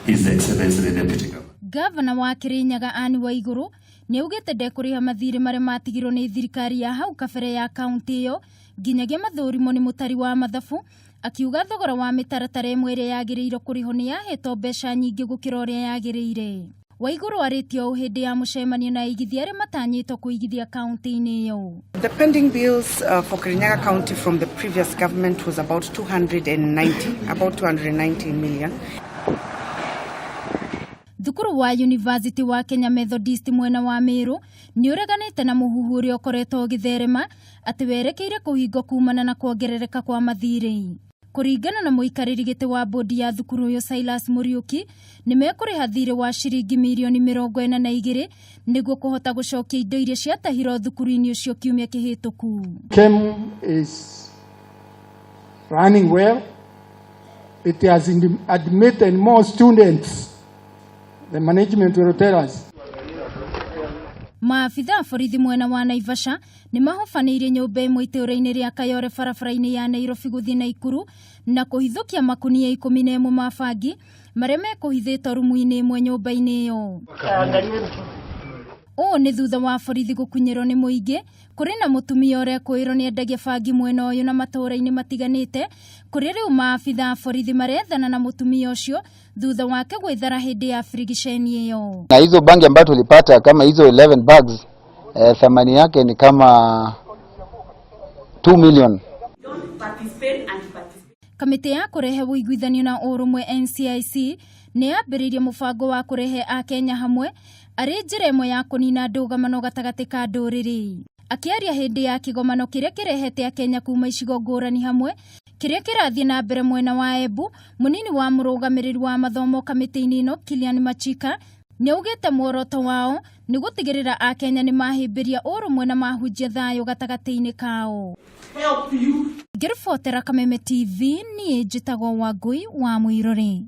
His Excellency the Deputy Governor. Gavana wa Kirinyaga Anne Waiguru nĩ augĩte ndekũrĩha mathirĩ marĩa matigirwo nĩ thirikari ya hau kabere ya kaunti ĩyo nginyagia mathũrimwo nĩ mũtari wa mathabu, akiuga thogora wa mĩtaratara ĩmwe ĩrĩa yagĩrĩirwo kũrĩhwo nĩ yahetwo mbeca nyingĩ gũkĩra ũrĩa yagĩrĩire. Waiguru arĩtie ũũ hĩndĩ ya mũcemanio na aigithia arĩa matanyĩtwo kũigithia kaunti-inĩ ĩyo. The pending bills for Kirinyaga County from the previous government was about 290, about 290 million. Thukuru wa University wa Kenya Methodist mwena wa Meru nĩ ũreganĩte na mũhuhu ũrĩa ũkoretwo ũgĩtherema atĩ werekeire kũhingwo kumana na kuongerereka kwa mathirĩ. Kũringana na mũikarĩri gĩtĩ wa bodi ya thukuru ũyũ Silas Muriuki, nĩ mekũrĩha thirĩ wa ciringi mirioni 42 nĩguo kũhota gũcokia indo iria ciatahirwo thukuru-inĩ ũcio kiumia kĩhĩtũku. KEM is running well. It has admitted more students. The management will tell us. Maabitha a borithi mwena wa Naivasha nĩ mahobanĩirie nyũmba ĩmwe itũũra-inĩ rĩa Kayore barabara-inĩ ya Nairobi gũthiĩ Naikuru na kũhithũkia makunia 11 ma bangi marĩa mekũhithĩtwo rumu-inĩ ĩmwe nyũmba-inĩ ĩyo. Ũũ nĩ thutha wa borithi gũkunyĩrwo nĩ mũingĩ kũrĩ na mũtumia ũrĩa kwĩrwo nĩ endagia bangi mwena ũyũ na matũũra-inĩ matiganĩte, kũrĩa rĩu maabitha a borithi marethana na mũtumia ũcio thutha wake gwĩthara hĩndĩ ya birigiceni ĩyo. Na hizo bangi ambayo tulipata kama hizo 11 bags, thamani yake ni kama 2 million. Kamĩtĩ ya kũrehe ũiguithanio na ũrũmwe NCIC nĩ yambĩrĩirie mũbango wa kũrehe Akenya hamwe arĩ njĩra ĩmwe ya kũnina ndũgamano gatagatĩ ka ndũrĩrĩ. Akĩaria hĩndĩ ya kĩgomano kĩrĩa kĩrehete Akenya kuma icigo ngũrani hamwe kĩrĩa kĩrathiĩ na mbere mwena wa Embu, mũnini wa mũrũgamĩrĩri wa mathomo kamĩtĩ-inĩ ĩno Kilian Machika nĩ augĩte muoroto wao nĩ gũtigĩrĩra Akenya nĩ mahĩmbĩria ũrũmwe na mahunjia thayũ gatagatĩ-inĩ kao. Ngĩribotera Kameme TV, niĩ njĩtagwo Wangui wa Mũirũrĩ.